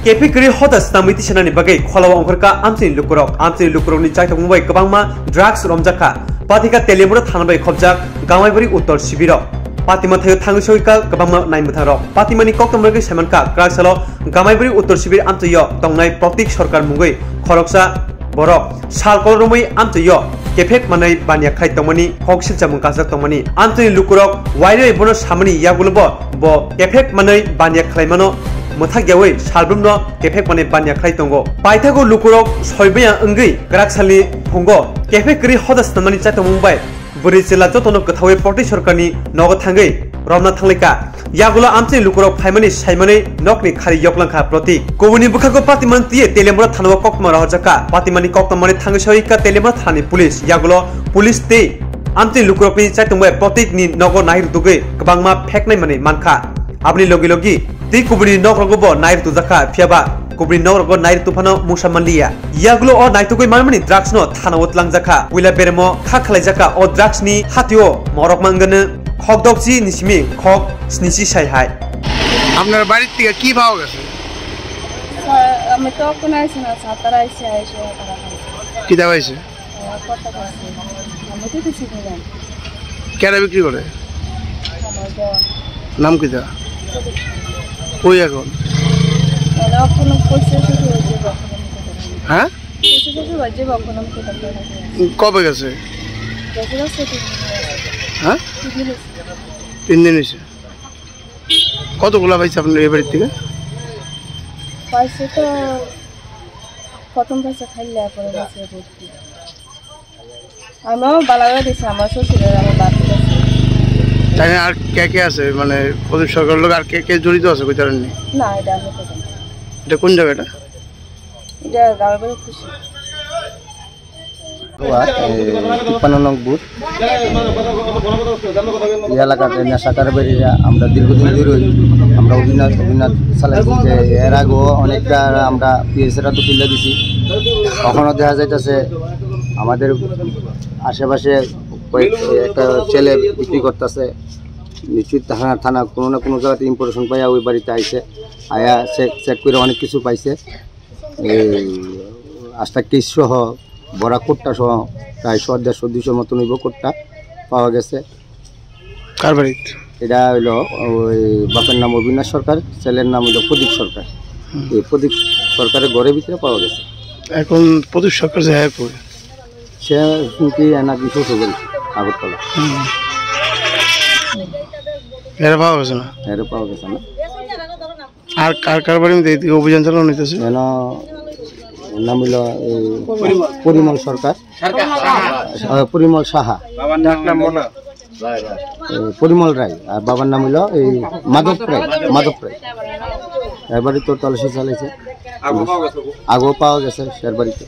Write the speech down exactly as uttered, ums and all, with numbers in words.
Kephek kwrwi hoda snamwi tisanani bagwi kholao ongkhorkha amchaini lukurok. Amchaini lukurokni chaitokmung bai kwbangma drugs romjakha. Pathika Teliamura thana bai khopjak Gamaibari Uttor Sibirok. Patima thaio thangwi sogwikha kwbangma naimwthangrok. Patimani koktwma bagwi saimankha kwrak salo Gamaibari Uttor Sibir amchaio tongnai Protik Sarkar mungwi khoroksa borok sal kolorumwi amchaio kephek manwi baniya khlai tongmani kok silchamung kajak tongmani. Amchaini lukurok wairwi bono samani yagulo bo, bo kephek manwi baniya khlaimano mwthak yaui salbrumno kephek manwi baniya khlai tongo. Paithago lukurok soibaya wngwi kwrak salni phungo kephek kwrwi hoda snamnani chaitokmung bai bwrwi chwla jotono kwthaui Protik Sarkarni nogo thangwi romna thanglaikha. Yagulo amchaini lukurok phaimani saimanwi nokni khari yoklangkha Protik. Kubuni bwkhago Patimani twiwi Teliamura thanao koktwma rohorjakha. Patimani koktwmani thangwi sawikha Teliamura thanani police. Yagulo police tei amchaini lukurokni chaitokmung bai Protikni nogo nai rwtugwi kwbangma pheknai manwi mankha. Aboni logi logi tei kubuni nokrogo bo nai rwtugjakha, phiyaba kubuni nokrogo nai rwtugphano mungsa manliya. Yagulo o naitugwi manmani drugs no thanao twlangjakha. Puila beremo kha khwlaijakha o drugs ni hatio morok mangano khokdokchi ni simi khok snisi sai hai. আপনার বাড়ির থেকে কি পাওয়া গেছে? স্যার, আমি তো এখন আইছি না, সাতটার আইছি, আইসে তারা খাইছে। কিতা পাইছে? আমার কত খাইছে? আমি তো কিছু নিলাম। কেডা বিক্রি করে? আমার বর। নাম কিতা? কই এখন? মানে এখন পয়সা শেষ হয়ে যাবে, এখন আমি তো করবো না। হ্যাঁ? পয়সা শেষ হয়ে যাবে, এখন আমি তো করবো না। কবে গেছে? গেছে হচ্ছে তিন দিন হয়েছে। হ্যাঁ? তিন দিন হয়েছে। তিন দিন হয়েছে। কতগুলা পাইছে আপনার এই বাড়ির থেকে? পাইছে তো প্রথম পাইছে খাইলে, পরে পাইছে ভর্তি। আমিও বালাগা দিছি, আমার শ্বশুরের, আমার বাপের কাছে। তাই না, আর কে কে আছে? মানে, প্রদীপ সরকারের লোক আর কে কে জড়িত আছে, কইতে পারেননি? না, এটা আমি কইতাম না। এটা কোন জায়গা এটা? এটা গাঁওয়ের বাড়ি খুশি। এই তিপ্পান্ন নং বুথ। এই এলাকাতে নেশা কারবারিরা আমরা দীর্ঘদিন ধরেই আমরা অভিযান, অভিযান চালাইছি যে এর আগেও অনেকটা আমরা পিএসরা তো তুলে দিছি। এখনও দেখা যাইতেছে আমাদের আশেপাশে কয়েক, একটা ছেলে বিক্রি করতেছে। নিশ্চিত থানা, থানা কোনো না কোনো জায়গাতে ইনফরমেশন পাইয়া ওই বাড়িতে আইছে, আয়া চেক, চেক করে অনেক কিছু পাইছে। এই আস্তা কেস সহ, বড়া কোট্টা সহ প্রায় শো, দেড়শো, দুইশো মতন হইব কোট্টা পাওয়া গেছে। কার বাড়িত? এটা হইলো ওই বাপের নাম অবিনাশ সরকার, ছেলের নাম হইলো প্রদীপ সরকার। হুম। এই প্রদীপ সরকারের ঘরের ভিতরে পাওয়া গেছে। এখন প্রদীপ সরকার যে হ্যাঁ কই? সে শুনছি এনাকি শ্বশুর বাড়ি আগরতলা। হুম। এরা পাওয়া গেছে না? এরা পাওয়া গেছে না। আর কার কার বাড়ির মধ্যে এদিকে অভিযান চালানো হইতেছে? এন নাম হইল এই পরিমল সরকার, আহ, পরিমল সাহা, এই পরিমল রায়, আর বাবার নাম হইল এই মাধব রায়, মাধব রায়। এর বাড়ি তো তল্লাশি চালাইছে, আগেও পাওয়া গেছে এর বাড়িতে।